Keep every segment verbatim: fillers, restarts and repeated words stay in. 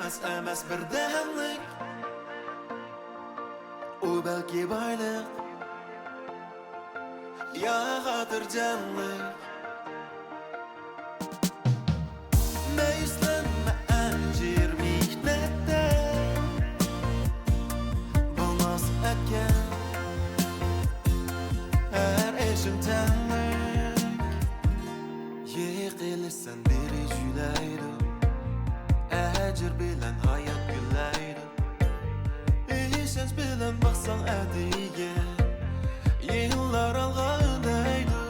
ئەمەس، ئەمەس بىردەملىك، ئۇ بەلكى بايلىق يا خاتىرجەملىك. مەيۈسلەنمە ئەجىر مېھنەتتە، بولماس ئەتكەن ھەر ئىشىڭ تەڭلىك. يىقىلىسەن بىرى جۈيلەيدۇ، ئەجىر بىلەن ھايات گۈللەيدۇ. ئىشەنچ بىلەن باقساڭ ئەتىگە، يىللار ئالغا ئۈندەيدۇ.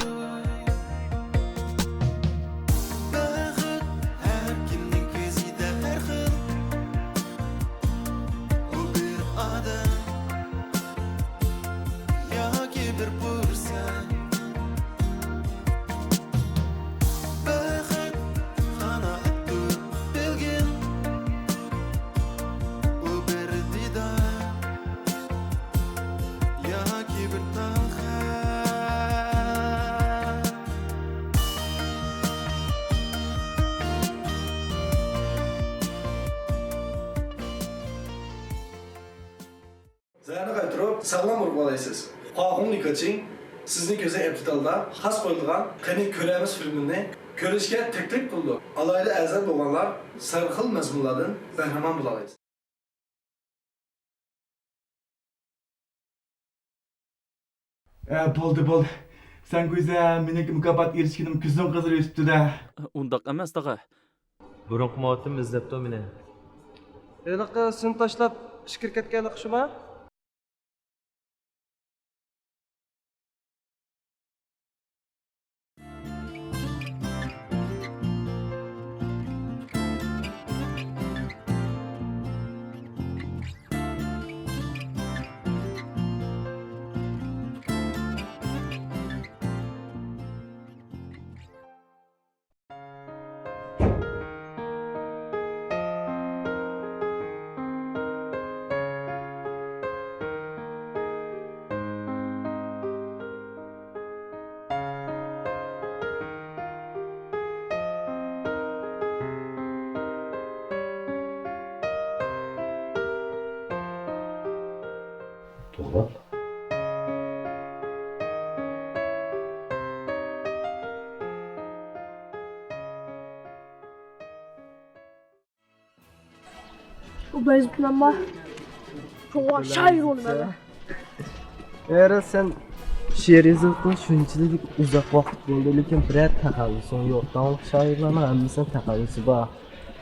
بەخت ھەر كىمنىڭ كۆزىدە ھەر خىل. ئۇ بىر ئادەم ياكى بىر پۇرسەت. بەخت قانائەتتۇر بەلگىم، ئۇ بىر دىدار ياكى بىر تال خەت. زەھەرنى قايتۇرۇپ، ساغلام ئۇرۇپ ئالايسىز. خۇاخۇڭ لىكېچىڭ سىزنى كۆزنەك ئېپتىتالدا خاس قويۇلغان قېنى كۆرەرمىز فىلىمىنى كۆرۈشكە تەكلىپ قىلىدۇ. ئالاھىدە ئەزا بولغانلار سەرخىل مەزمۇنلاردىن بەھرىمەن بولالايسىز. ئە، بولدى، بولدى. سەن كۆيسە، مېنىڭكى مۇكاپات ئېرىشكىنىم كۆزۈڭ قىزىرىۋېتىپتۇ-دە. ئۇنداق ئەمەس، تاغا. بۇرۇنقى مۇئەللىم ئىزدەپتۇ مېنى. ھېلىقى سېنى تاشلاپ ئىچكىرى كەتكەنلىكى شۇما؟ توغرا. ئۇ بەزىپلەنما. توغرا شائىر بولىمەن. ئەرە، سەن شېئىر يېزىۋاتقىلى شۇنچىلىك ئۇزاق ۋاقىت بولدى، لېكىن بىرەر تەخەللۇسۇڭ يوق. داڭلىق شائىرلارنىڭ ھەممىسىنىڭ تەخەللۇسى بار.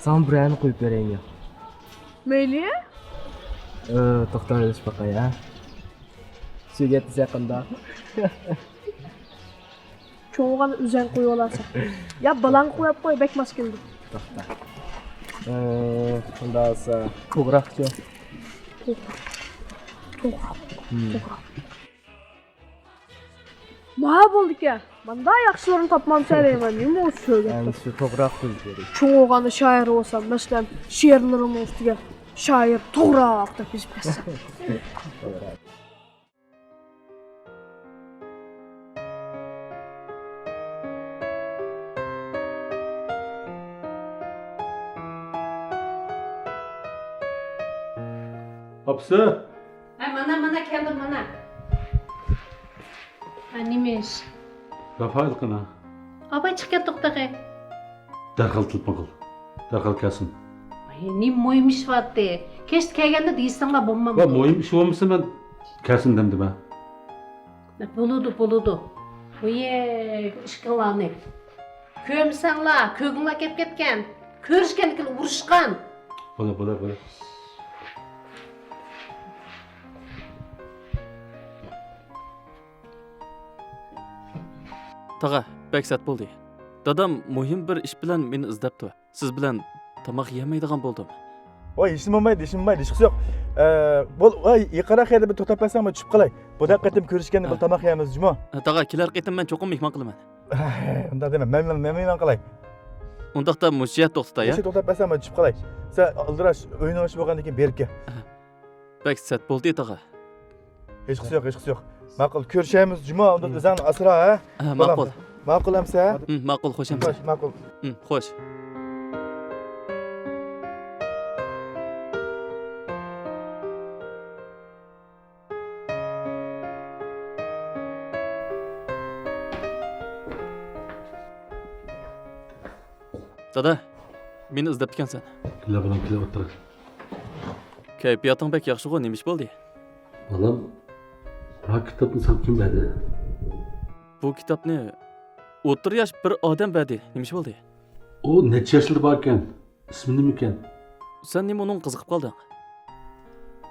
ساڭا بىرەرنى قويۇپ بېرەيمۇ؟ مەيلى. ئى، توختا ئېلىشىپ باقاي، ھە؟ سۆگەت دېسە قانداق؟ چوڭ بولغاندا ئۆزۈڭ قويۇۋالارسەن. يا بالاڭغا قويۇپ قوي، بەك ماس كېلىدۇ. توختا. ئى، ئۇنداق بولسا، توغراقچۇ؟ توغراق. توغراق. ھىم. توغراق. ما بولدىكەن. ماندا ياخشىلىرىنى تاپمامسەن دەيمەن. نېمە ئۇ سۆگەت؟ ئەمدى شۇ توغراق قىلىش كېرەك. چوڭ بولغاندا شائىر بولسام، مەسىلەن، شېئىرلىرىمنىڭ ئۈستىگە شائىر توغراق دەپ يېزىپ كەتسەم. ئاپىسى! ھە، مانا، مانا كەلدىم، مانا. ھە، نېمە ئىش؟ رافائېل قېنى؟ ئاپاي چىقىپ كەتتۇق تېخى. دەرھال تېلېفون قىل. دەرھال كەلسۇن. ئاي، نېمە مۇھىم ئىش بارتى؟ كەچتە كەلگەندە دېيىشسەڭلار بولمامدۇ؟ ۋە مۇھىم ئىش بولمىسا مەن كەلسۇن دەمدىمە. بولىدۇ، بولىدۇ. ۋىي، ئىشقىلارنى. كۆرمىسەڭلار، كۆرگۈڭلار كەپ كەتكەن. كۆرۈشكەندىكىن ئۇرۇشقان. بولە، بولە، بولە. تاغا، بەك سەت بولدى. دادام مۇھىم بىر ئىش بىلەن مېنى ئىزدەپتۇ. سىز بىلەن تاماق يېيەلمەيدىغان بولدۇم. ۋاي، ھېچنېمە بولمايدۇ، ھېچنېمە بولمايدۇ، ھېچقىسى يوق. ئە، بول، ۋاي، يېقىنراق يەردە بىر توختاپ بەرسەڭ، مەن چۈشۈپ قالاي. بۇ دەق قېتىم كۆرۈشكەندە بىر ھە. تاماق يەيمىز، جۇمۇ. ھە، تاغا، كېلەر قېتىم مەن چوقۇم مېھمان قىلىمەن. ئۇنداق دېمە، مەن، مەن، مەن مېھمان قىلاي. ئۇنداقتا مۇشۇ يەردە توختىتاي، ھە؟ مۇشۇ توختاپ بەرسەڭ، مەن چۈشۈپ قالاي. سەن ئالدىراش ئۆينىڭ ئىشى بولغاندىن كېيىن بېرىپ كەل. ھە. بەك سەت بولدى، تاغا. ھېچقىسى يوق، ھېچقىسى يوق. ماقۇل، كۆرۈشەيمىز جۇمۇ، ئۇنداق ھىم. ئۆزۈڭنى ئاسرا، ھە؟ ھە، بالام. ماقۇل. ماقۇل ئەمسە؟ ھىم، ماقۇل، خوش ئەمسە. خوش، ماقۇل. ھىم، خوش. دادا، مېنى ئىزدەپتىكەنسەن. كېلە بالام، كېلە ئولتۇر. كەيپىياتىڭ بەك ياخشىغۇ، نېمە ئىش بولدى؟ بالام، بۇ كىتابنى ساڭا كىم بەردى؟ بۇ كىتابنى ئوتتۇرا ياش بىر ئادەم بەردى، نېمە ئىش بولدى؟ ئۇ نەچچە ياشلىرىدا باركەن؟ ئىسمى نېمىكەن؟ سەن نېمە ئۇنىڭغا قىزىقىپ قالدىڭ؟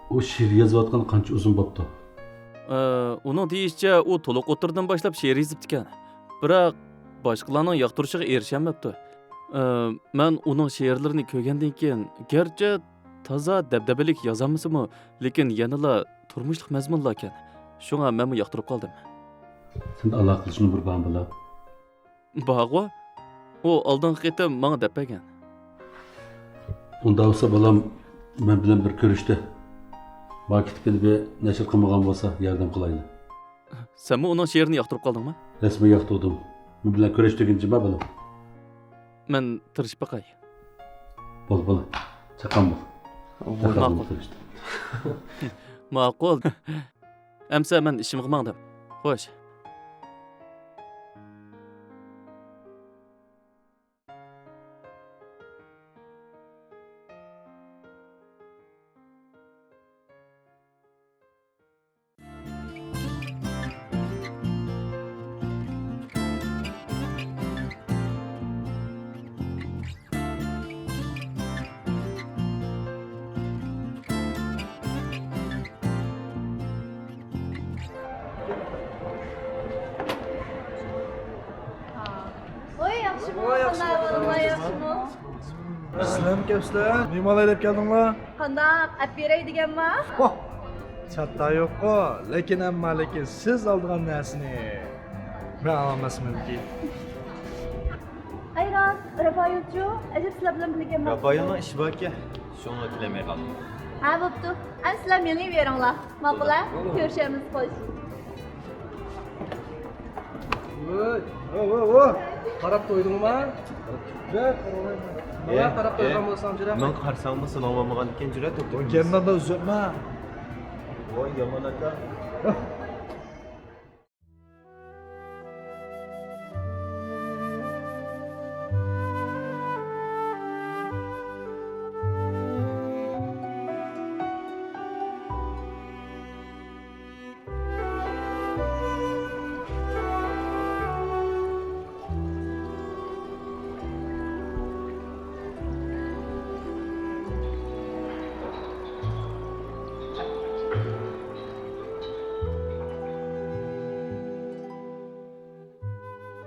ئۇ شېئىر يېزىۋاتقىلى قانچە ئۇزۇن بوپتۇ؟ ئە، ئۇنىڭ دېيىشىچە، ئۇ تولۇق ئوتتۇرىدىن باشلاپ شېئىر يېزىپتىكەن. بىراق، باشقىلارنىڭ ياقتۇرۇشىغا ئېرىشەلمەپتۇ. ئە، مەن ئۇنىڭ شېئىرلىرىنى كۆرگەندىن كېيىن، گەرچە تازا دەبدەبىلىك يازالمىسىمۇ، لېكىن يەنىلا تۇرمۇشلۇق مەزمۇنلاركەن. شۇڭا مەنمۇ ياقتۇرۇپ قالدىم. سەندە ئالاقىلىشىش نومۇرى بارمۇ، بالام؟ بارغۇ، ئۇ ئالدىنقى قېتىم ماڭا دەپ بەرگەن. ئۇنداق بولسا، بالام مەن بىلەن بىر كۆرۈشتى. بۇ كىتابنى بىر نەشر قىلمىغان بولسا، ياردەم قىلايلى. سەنمۇ ئۇنىڭ شېئىرىنى ياقتۇرۇپ قالدىڭمۇ؟ رەسمىي ياقتۇردۇم. مەن بىلەن كۆرۈشتۈرگىنە جىما، بالام. مەن تىرىشىپ باقاي. بول، بول. چاققان بول. ماقۇل. ماقۇل. ئەمسە مەن ئىشىمغا ماڭدىم. خوش. ۋاي، ياخشىمۇ؟ ۋاي، ياخشىمۇ؟ قانداق ئەھۋالىڭلار، ياخشىمۇ؟ سىلەرمۇ كەپسىلەر؟ مېھمان ئەيلەپ كەلدىڭلار؟ قانداق، ئەپ بېرەي دېگەنما؟ ۋاھ، چاتتا يوققۇ، لېكىن ئەمما لېكىن سىز ئالىدىغان نەرسىنى مەن ئالالماسمەنكى. ئەي راست، رافائېلچۇ؟ ئەجەب سىلەر بىلەن بىللە ئىكەنمەن. رافائېلنىڭ ئىشى باركەن، شۇڭا كېلەلمەي قالدى. ھە، بوپتۇ. ئەمدى سىلەر مېڭىۋېرىڭلار. ماقۇل ھە؟ كۆرۈشەرمىز، خوش. ۋوي، ۋوي، ۋوي، ۋوي. قاراپ تويدۇڭما؟ جۈرە، قاراپ تويغان بولساڭ، جۈرە. مەن قارىساڭمۇ سېنىڭ بولمىغان ئىكەن، جۈرە، توك، توك. گەپنى ئۇزارتما. ۋوي، يامان ئاكا.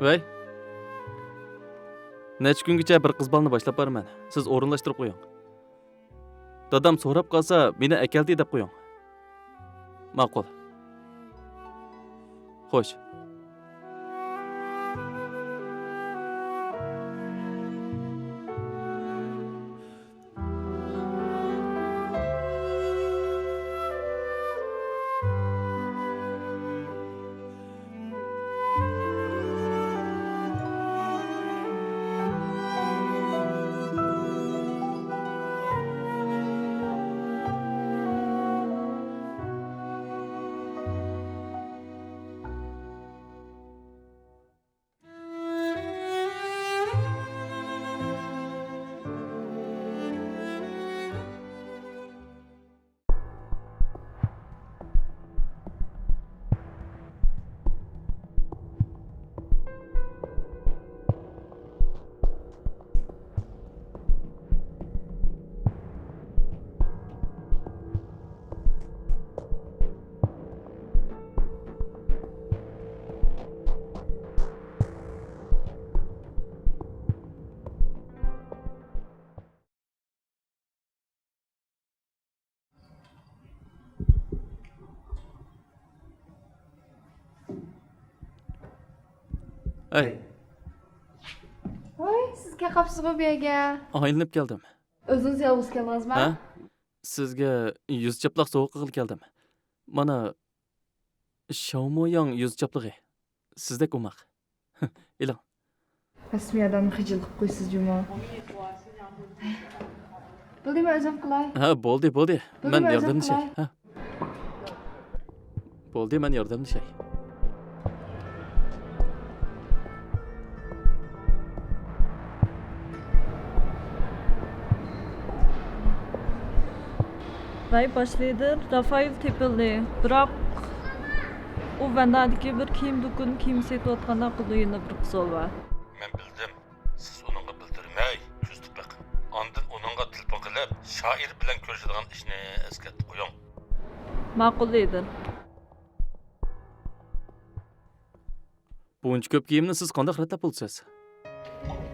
ۋەي. نەچچە كۈنگىچە بىر قىز بالىنى باشلاپ بارىمەن. سىز ئورۇنلاشتۇرۇپ قويۇڭ. دادام سوراپ قالسا، مېنى ئەكەلدى دەپ قويۇڭ. ماقۇل. خوش. ھەي. ۋاي، سىز كەلقاپسىزغۇ بۇ يەرگە. ئايلىنىپ كەلدىم. ئۆزىڭىز يالغۇز كەلدىڭىزما؟ ھە؟ سىزگە يۈز چاپلاق سوۋغا قىلغىلى كەلدىم. مانا، شاۋموياڭ يۈز چاپلىقى. سىزدەك ئوماق. ئېلىڭ. رەسمىي ئادەمنى خىجىل قىلىپ قويىسىز جۇمۇ. بولدى، مەن ئۆزۈم قىلاي. ھە، بولدى، بولدى. بولدى، مەن مەن ئۆزۈم ياردەملىشەي. قىلاي. ھە. بولدى، مەن ياردەملىشەي. ۋەي، باش لىدېر، رافائېل تېپىلدى. بىراق، ئۇ ۋەندادىكى بىر كىيىم دۇكىنىدا كىيىم سېتىۋاتقان ھەققىدە يەنە بىر قىسىل بار. مەن بىلدىم. سىز ئۇنىڭغا بىلدۈرمەي، كۆزىتىپ بېقىڭ. ئاندىن ئۇنىڭغا تېلېفون قىلىپ، شائىر بىلەن كۆرۈشىدىغان ئىشنى ئەسكەرتىپ قويۇڭ. ماقۇل، لىدېر. بۇنچە كۆپ كىيىمنى سىز قانداق رەتلەپ بولىسىز؟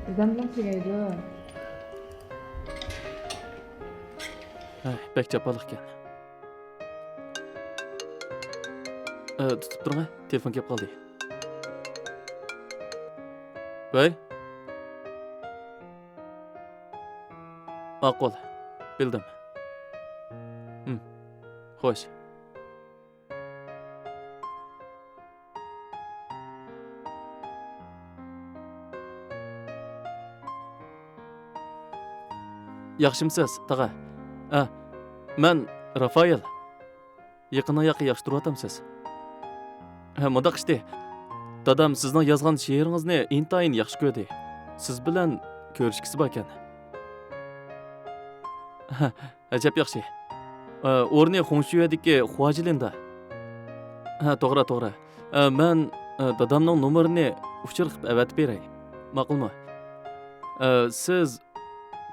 بىردەمدىلا تۈگەيدۇ. ھەي، بەك جاپالىق ئىكەن. ئە، تۇتۇپ تۇرۇڭ، ھە، تېلېفون كېلىپ قالدى. ۋەي. ماقۇل، بىلدىم. ھىم، خوش. ياخشىمسىز، تاغا؟ ئە، مەن رافائېل. يېقىندا ياقى ياخشى تۇرۇۋاتامسىز؟ ھە، مۇنداق ئىشتى. دادام سىزنىڭ يازغان شېئىرىڭىزنى ئىنتايىن ياخشى كۆردى. سىز بىلەن كۆرۈشكۈسى باركەن. ھە، ئەجەب ياخشى. ئە، ئورنى خۇڭشۈيەدىكى خۇاجىلىندا. ھە، توغرا، توغرا. ئە، مەن، ئە، دادامنىڭ نومۇرىنى ئۇچۇر قىلىپ ئەۋەتىپ بېرەي. ماقۇلمۇ؟ ئە، سىز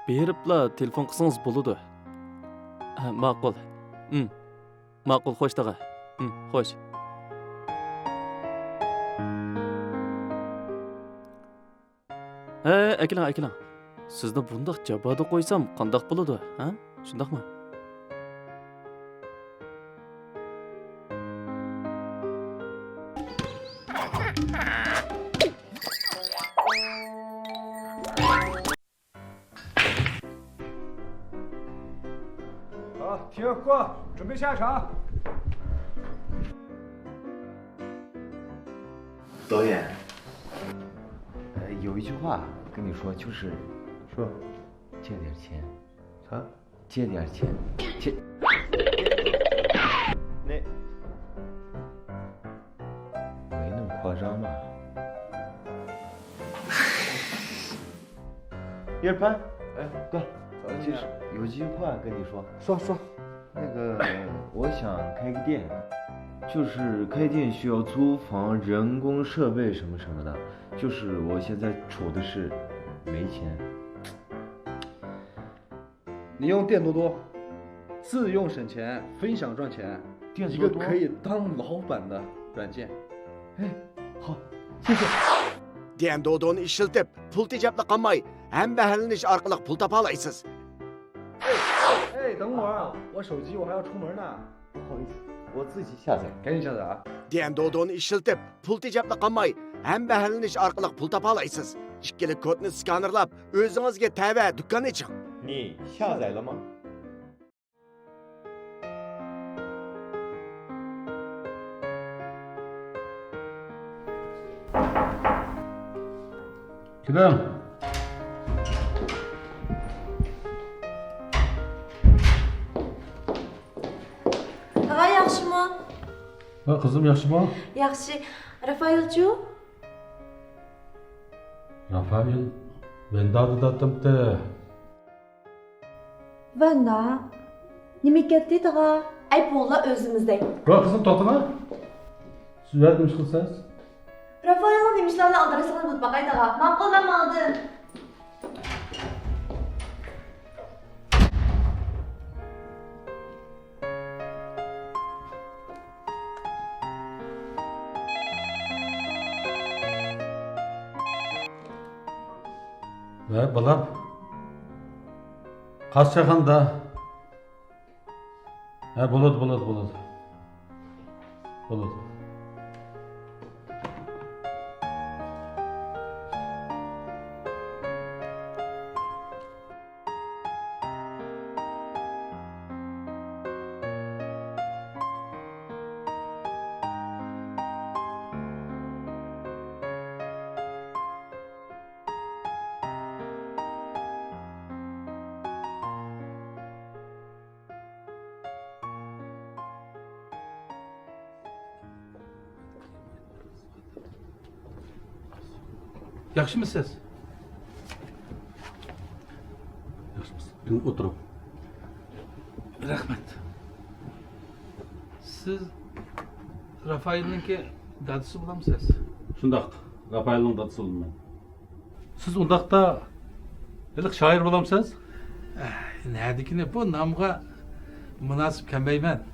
بېرىپلا تېلېفون قىلسىڭىز بولىدۇ. ھە، ماقۇل. ئىم. ماقۇل، خوش تاغا. ھىم، خوش. ھە، ئەكېلىڭ، ئەكېلىڭ. سىزنى بۇنداق جاپادا قويسام قانداق بولىدۇ، ھە؟ شۇنداقمۇ؟ ها، 体育课，准备下场。导演，呃，有一句话跟你说，就是说，借点钱。啥？借点钱，借。那没那么夸张吧？叶帆，哎，哥，就是有句话跟你说。说说。那个，我想开个店，就是开店需要租房、人工、设备什么什么的，就是我现在愁的是没钱。你用电多多，自用省钱，分享赚钱，电多多？一个可以当老板的软件。哎，好，谢谢。 ديەن دودونى ئىشلىتىپ، پۇل تېجەپلا قالماي، ھەمبەھىرلىنىش ئارقىلىق پۇل تاپالايسىز. 哎，等会儿，我手机，我还要出门呢。不好意思，我自己下载。赶紧下载啊！ديەن دودونى ئىشلىتىپ، پۇل تېجەپلا قالماي، ھەمبەھىرلىنىش ئارقىلىق پۇل تاپالايسىز. ئىككىلىك كودنى سكانېرلاپ، ئۆزىڭىزگە تەۋە دۇكان ئېچىڭ. 你下载了吗？ كىرىڭ. تاغا ياخشىمۇ؟ ۋە قىزىم ياخشىمۇ؟ ياخشى. رافائېلچۇ؟ رافائېل ۋەندادا داتىمتى. ۋەندا، نېمە كەتتى تاغا؟ ئەي، بۇلار ئۆزىمىزدەك. ۋاي قىزىم، توختىما. سىز ئۇ يەردە نېمە ئىش قىلىسىز؟ رافائېلنىڭ نېمە ئىشلار بىلەن ئالدىراشلىقىنى بىلىپ باقاي تاغا. ماقۇل، مەن ماڭدىم. ۋە بالام، قاز چاغاندا. ھە، بولىدۇ، بولىدۇ، بولىدۇ. بولىدۇ. ياخشىمۇسىز؟ ياخشىمىز. ئولتۇرۇڭ. رەھمەت. سىز رافائېلنىڭكى دادىسى بولامسىز؟ شۇنداق، رافائېلنىڭ دادىسى بولىمەن. سىز ئۇنداقتا ھېلىقى شائىر بولامسىز؟ ئەھ، نەدىكىنى، بۇ نامغا مۇناسىپ كەلمەيمەن.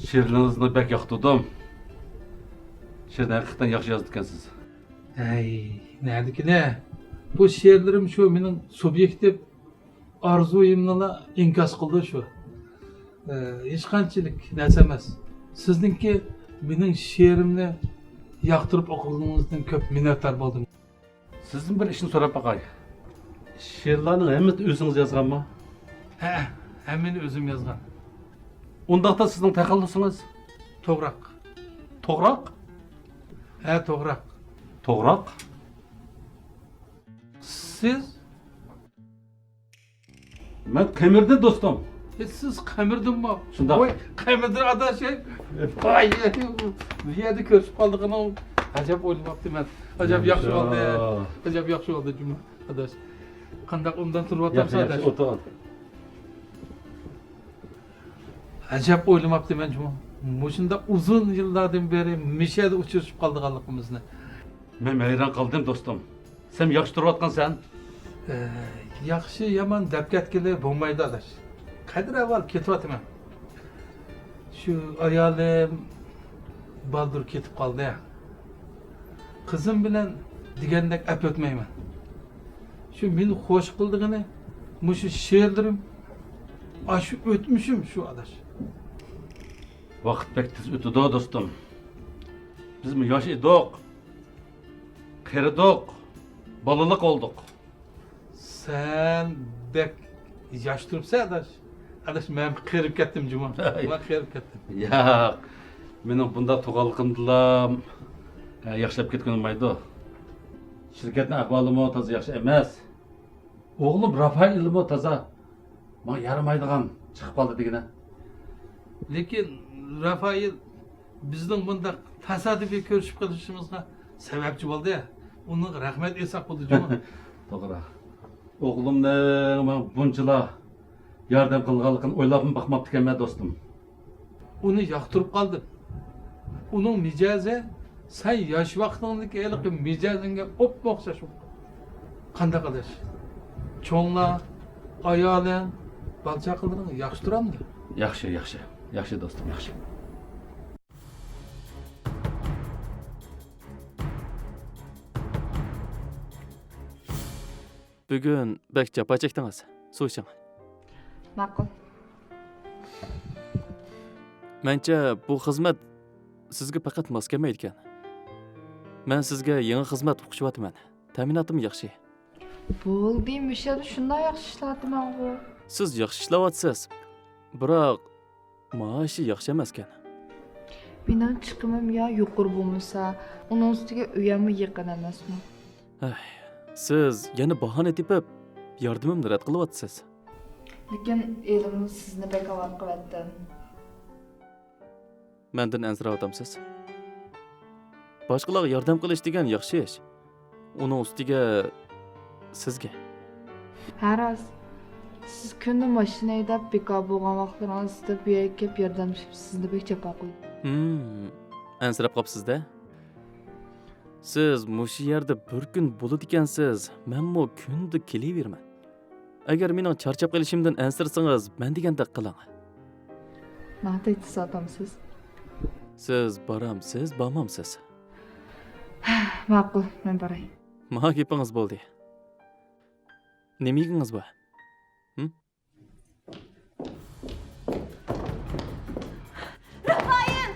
شېئىرلىرىڭىزنى بەك ياقتۇردۇم. شېئىرنى ھەقىقەتەن ياخشى يازىدىكەنسىز. ھەي، نەدىكىنى؟ بۇ شېئىرلىرىم شۇ مېنىڭ سۇبيېكتىپ ئارزۇيۇمنىلا ئىنكاس قىلدى شۇ. ئە، ھېچقانچىلىك نەرسە ئەمەس. سىزنىڭكى مېنىڭ شېئىرىمنى ياقتۇرۇپ ئوقۇغىنىڭىزدىن كۆپ مىننەتدار بولدۇم. سىزدىن بىر ئىشنى سوراپ باقاي. شېئىرلارنىڭ ھەممىسىنى ئۆزىڭىز يازغانمۇ؟ ھەئە، ھەممىنى ئۆزۈم يازغان. ئۇنداقتا سىزنىڭ تەخەللۇسىڭىز؟ توغراق. توغراق؟ ھە، توغراق. توغراق؟ سىز؟ مەن قېمىردىن، دوستۇم. ئە، سىز قېمىردىنمۇ؟ شۇنداق. ۋاي، قېمىردىن ئاداش، ئەي. ۋاي، بۇ يەردە كۆرۈشۈپ قالدۇقىنىڭ ئەجەب ئويلىماپتىمەن. ئەجەب ياخشى بولدى. ئەجەب ياخشى بولدى جۇمۇ ئاداش. قانداق ئوبدان تۇرۇۋاتامسىز، ئاداش؟ ياخشى، ياخشى، ئولتۇرۇڭ. ئەجەب ئويلىماپتىمەن جۇمۇ. مۇشۇنداق ئۇزۇن يىللاردىن بېرى مىشەدە ئۇچرىشىپ قالىدىغانلىقىمىزنى. مەن ھەيران قالدىم، دوستۇم. سەن ياخشى تۇرۇۋاتقانسەن؟ ئە، ياخشى يامان دەپ كەتكىلى بولمايدۇ، ئاداش. قەدىر ئەھۋال كېتىۋاتىمەن. شۇ ئايالىم بالدۇر كېتىپ قالدى. قىزىم بىلەن دېگەندەك ئەپ ئۆتمەيمەن. شۇ مېنى خوش قىلىدىغىنى مۇشۇ شېئىرلىرىم، ئاشۇ ئۆتمۈشۈم شۇ، ئاداش. ۋاقىت بەك تېز ئۆتىدۇ، دوستۇم. بىزمۇ ياش ئىدۇق، قېرىدۇق، بالىلىق بولدۇق. سەن بەك ياش تۇرۇپسەن، ئاداش. ئاداش، مەن قېرىپ كەتتىم جۇمۇ. مەن قېرىپ كەتتىم. ياق، مېنىڭ بۇنداق تۇرغانلىقىمدىلا، ئە، ياخشىلاپ كەتكىنى بولمايدۇ. شىركەتنىڭ ئەھۋالىمۇ تازا ياخشى ئەمەس. ئوغلۇم رافائېلمۇ تازا ماڭا يارىمايدىغان چىقىپ قالدى دېگىنە. لېكىن رافائېل بىزنىڭ بۇنداق تاسادىپىي كۆرۈشۈپ قېلىشىمىزغا سەۋەبچى بولدى. ئۇنىڭغا رەھمەت ئېيتساق بولدى جۇمۇ. توغرا. ئوغلۇمنىڭ ماڭا بۇنچىلا ياردەم قىلغانلىقىنى ئويلاپمۇ باقماپتىكەنمەن، دوستۇم. ئۇنى ياقتۇرۇپ قالدىم. ئۇنىڭ مىجەزى سەن ياش ۋاقتىڭدىكى ھېلىقى مىجەزىڭگە ئوپمۇ ئوخشاش بولۇپ قالدى. قانداق ئاداش؟ چوڭلار، ئايالىڭ، بالا-چاقىلىرىڭ ياخشى تۇرامدۇ؟ ياخشى، ياخشى. ياخشى، دوستۇم، ياخشى. بۈگۈن بەك جاپا چەكتىڭىز. سۇ ئىچىڭ. ماقۇل. مەنچە، بۇ خىزمەت سىزگە پەقەت ماس كەلمەيدىكەن. مەن سىزگە يېڭى خىزمەت ئۇقۇشۇۋاتىمەن. تەمىناتىم ياخشى. بولدى، مۇشۇ يەردە شۇنداق ياخشى ئىشلەۋاتىمەنغۇ. سىز ياخشى ئىشلەۋاتىسىز. بىراق، مائاشى ياخشى ئەمەسكەن. مېنىڭ چىقىمىم يا يۇقىرى بولمىسا، ئۇنىڭ ئۈستىگە ئۆيەممۇ يېقىن ئەمەسمۇ. ھەي، سىز يەنە باھانە تېپىپ، ياردىمىمنى رەت قىلىۋاتىسىز. لېكىن ھېلىمۇ سىزنى بەك ئاۋارە قىلىۋەتتىم. مەندىن ئەنسىرەۋاتامسىز؟ باشقىلارغا ياردەم قىلىش دېگەن ياخشى ئىش. ئۇنىڭ ئۈستىگە سىزگە. ھە، راست. سىز كۈندە ماشىنا ھەيدەپ، بىكار بولغان ۋاقىتلىرىڭىزدا بۇ يەرگە كېلىپ ياردەملىشىپ، سىزنى بەك جاپا قىلدىم. ھىم، ئەنسىرەپ قاپسىز-دە. سىز مۇشۇ يەردە بىر كۈن بولىدىكەنسىز، مەنمۇ كۈندە كېلىۋېرىمەن. ئەگەر مېنىڭ چارچاپ قېلىشىمدىن ئەنسىرىسىڭىز، مەن دېگەندەك قىلىڭ. ماڭا تەكلىپ ساتامسىز؟ سىز بارامسىز، بارمامسىز؟ ماقۇل، مەن باراي. ماڭا گېپىڭىز بولدى. نېمە يېگىڭىز بار؟ ھىم؟ راپائېل!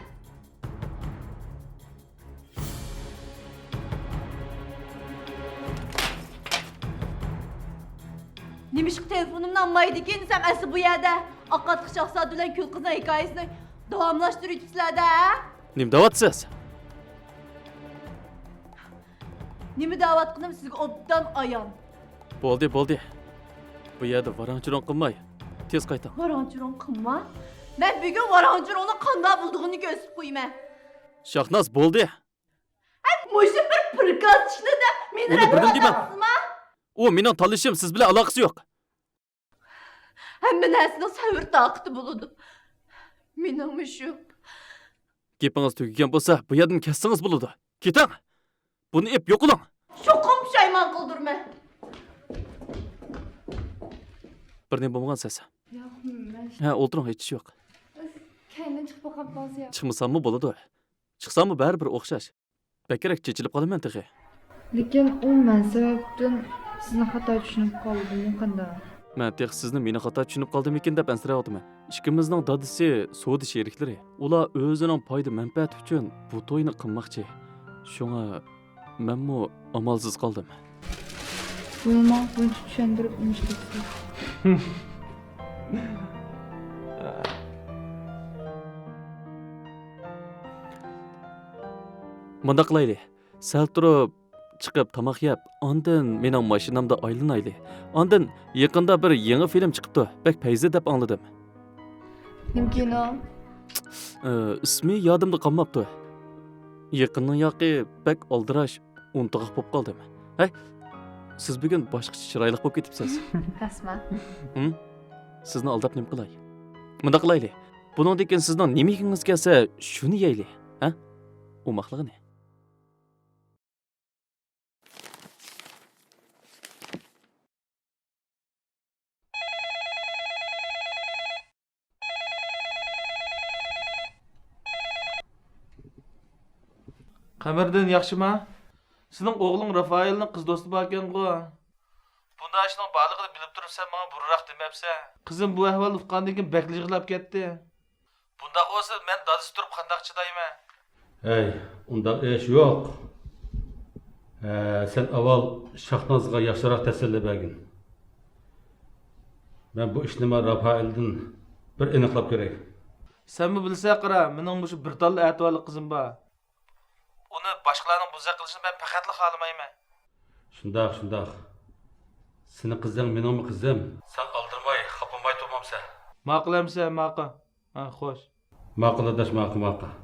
نېمىشقا تېلېفونۇمنى ئالمايدىكىن دېسەم، ئەسلى بۇ يەردە ئاقاتقۇ شاھزادە بىلەن كۈل قىزنىڭ ھېكايىسىنى داۋاملاشتۇرۇۋېتىپسىلەر-دە، ھە؟ نېمە دەۋاتىسىز؟ نېمە دەۋاتقىنىم سىزگە ئوبدان ئايان. بولدى، بولدى. بۇ يەردە ۋاراڭ-چۇرۇڭ قىلماي، تېز قايتىڭ. ۋاراڭ-چۇرۇڭ قىلماي؟ مەن بۈگۈن ۋاراڭ-چۇرۇڭنىڭ قانداق بولىدىغىنىنى كۆرسىتىپ قويىمەن. شاھناز، بولدى. ھەي، مۇشۇ بىر پىركاز ئىشنى دەپ مېنى رەت قىلىۋاتامسىزما؟ ئۇ مېنىڭ تاللىشىم، سىز بىلەن ئالاقىسى يوق. ھەممە نەرسىنىڭ سەۋر تاقىتى بولىدۇ. مېنىڭمۇ شۇ. گېپىڭىز تۈگىگەن بولسا، بۇ يەردىن كەتسىڭىز بولىدۇ. كېتىڭ! بۇنى ئېپ يوقىلىڭ! چوقۇم پۇشايمان قىلدۇرمەن. بىر نېمە بولمىغان سەس. ياق، مەن ھە، ئولتۇرۇڭ، ھېچ ئىش يوق. كەينىدىن چىقىپ باققان بولسا ياق. چىقمىساممۇ بولىدۇ. چىقساممۇ بەرىبىر ئوخشاش. بەكرەك چېچىلىپ قالىمەن تېخى. لېكىن ئۇ مەن سەۋەبتىن سىزنى خاتا چۈشىنىپ قالدىمۇ قانداق؟ مەن تېخى سىزنى مېنى خاتا چۈشىنىپ قالدىمىكىن دەپ ئەنسىرەۋاتىمەن. ئىككىمىزنىڭ دادىسى سودا شېرىكلىرى. ئۇلار ئۆزىنىڭ پايدا مەنپەئەتى ئۈچۈن بۇ توينى قىلماقچى. شۇڭا مەنمۇ ئامالسىز قالدىم. بۇنىمۇ بۇنچە چۈشەندۈرۈپ نېمىش قىلىسىز؟ مۇنداق قىلايلى، سەل تۇرۇپ چىقىپ تاماق يەپ، ئاندىن مېنىڭ ماشىنامدا ئايلىنايلى. ئاندىن يېقىندا بىر يېڭى فىلىم چىقىپتۇ، بەك پەيزى دەپ ئاڭلىدىم. نېمە كىنو؟ ئى، ئىسمى يادىمدا قالماپتۇ. يېقىننىڭ ياقى بەك ئالدىراش، ئۇنتۇغاق بولۇپ قالدىم. ھەي، سىز بۈگۈن باشقىچە چىرايلىق بولۇپ كېتىپسىز. راستمۇ؟ ھىم؟ سىزنى ئالداپ نېمە قىلاي؟ مۇنداق قىلايلى، بۇنىڭدىن كېيىن سىزنىڭ نېمە يېگۈڭىز كەلسە، شۇنى يەيلى، ھە؟ ئوماقلىقىنى. قەمەردىن، ياخشىما؟ سېنىڭ ئوغلۇڭ رافائېلنىڭ قىز دوستى باركەنغۇ؟ بۇنداق ئىشنىڭ بارلىقىنى بىلىپ تۇرۇپ سەن ماڭا بۇرۇنراق دېمەپسەن. قىزىم بۇ ئەھۋالنى ئۇققاندىن كېيىن بەكلا يىغلاپ كەتتى. بۇنداق بولسا مەن دادىسى تۇرۇپ قانداق چىدايمەن؟ ھەي، ئۇنداق ئىش يوق. ھە، سەن ئاۋۋال شاھنازغا ياخشىراق تەسەللى بەرگىن. مەن بۇ ئىشنىمۇ رافائېلدىن بىر ئېنىقلاپ كۆرەي. سەنمۇ بىلىسەن قارا، مېنىڭ مۇشۇ بىر تاللا ئەتىۋارلىق قىزىم بار. ئۇنى باشقىلارنىڭ بوزەك قىلىشىنى مەن پەقەتلا خالىمايمەن. شۇنداق، شۇنداق. سېنىڭ قىزىڭ مېنىڭمۇ قىزىم. سەن ئالدىرىماي، خاپىماي تۇرمامسەن؟ ماقۇل ئەمىسە، ماقۇل. ھە، خوش. ماقۇل ئاداش، ماقۇل، ماقۇل.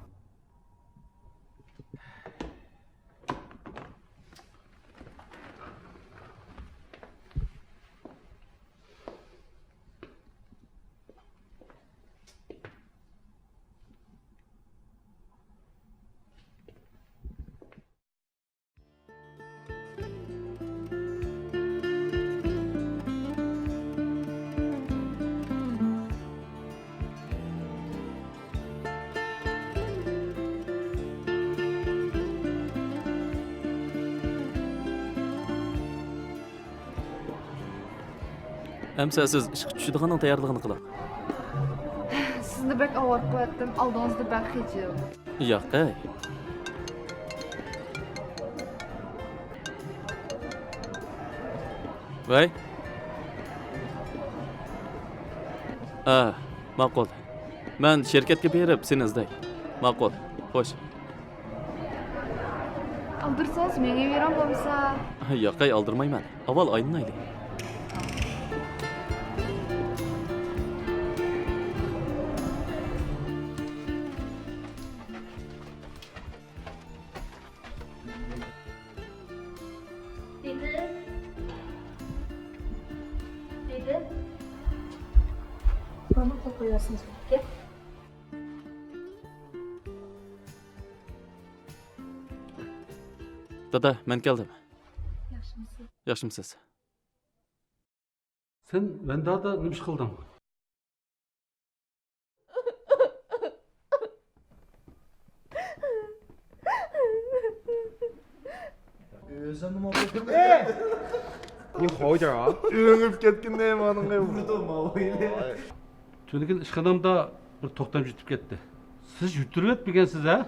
ئەمسە سىز ئىشقا چۈشىدىغاننىڭ تەييارلىقىنى قىلىڭ. سىزنى بەك ئاۋارە قىلىۋەتتىم، ئالدىڭىزدا بەك خىجىل. ياقەي. ۋەي. ئا، ماقۇل. مەن شىركەتكە بېرىپ سېنى ئىزدەي. ماقۇل. خوش. ئالدىرسىڭىز مېڭىۋېرىڭ بولمىسا. ياقەي، ئالدىرمايمەن. ئاۋۋال ئايلىنايلى. دېدى. دېدى. ماما قويۇۋەرسىڭىز. كەت. دادا، مەن كەلدىم. ياخشىمۇسىز؟ ياخشىمۇسىز؟ سەن ۋەندادا نېمە ئىش قىلدىڭ؟ ئۆزۈمنىمۇ بىلمەي. ئۆڭۈپ كەتكىنى مانىڭغا. تۈنۈگۈن ئىشخانامدا بىر توختامچى يۈتۈپ كەتتى. سىز يۈتتۈرۈۋەتمىگەنسىز ھە؟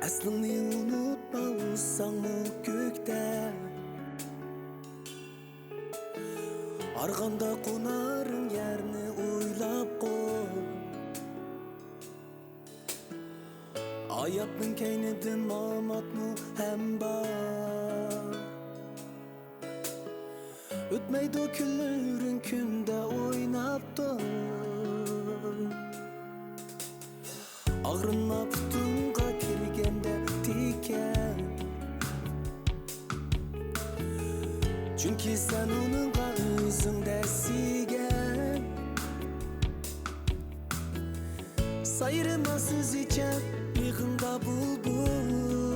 ئەسلىڭنى ئۇنۇتما، ئۇسساڭمۇ كۆكتە. ھارغاندا قونار يەرنى ئويلاپ قوي. ھاياتنىڭ كەينىدىن ماماتمۇ ھەم بار. ئۆتمەيدۇ كۈنلىرىڭ كۈندە ئويناپ تۇر. ئاغرىنما پۇتۇڭغا كىرگەندە تىكەن. چۈنكى سەن ئۇنىڭغا ئۆزۈڭ دەسسىگەن. سايرىما سۆزىچە يېغىڭدا بۇلبۇل.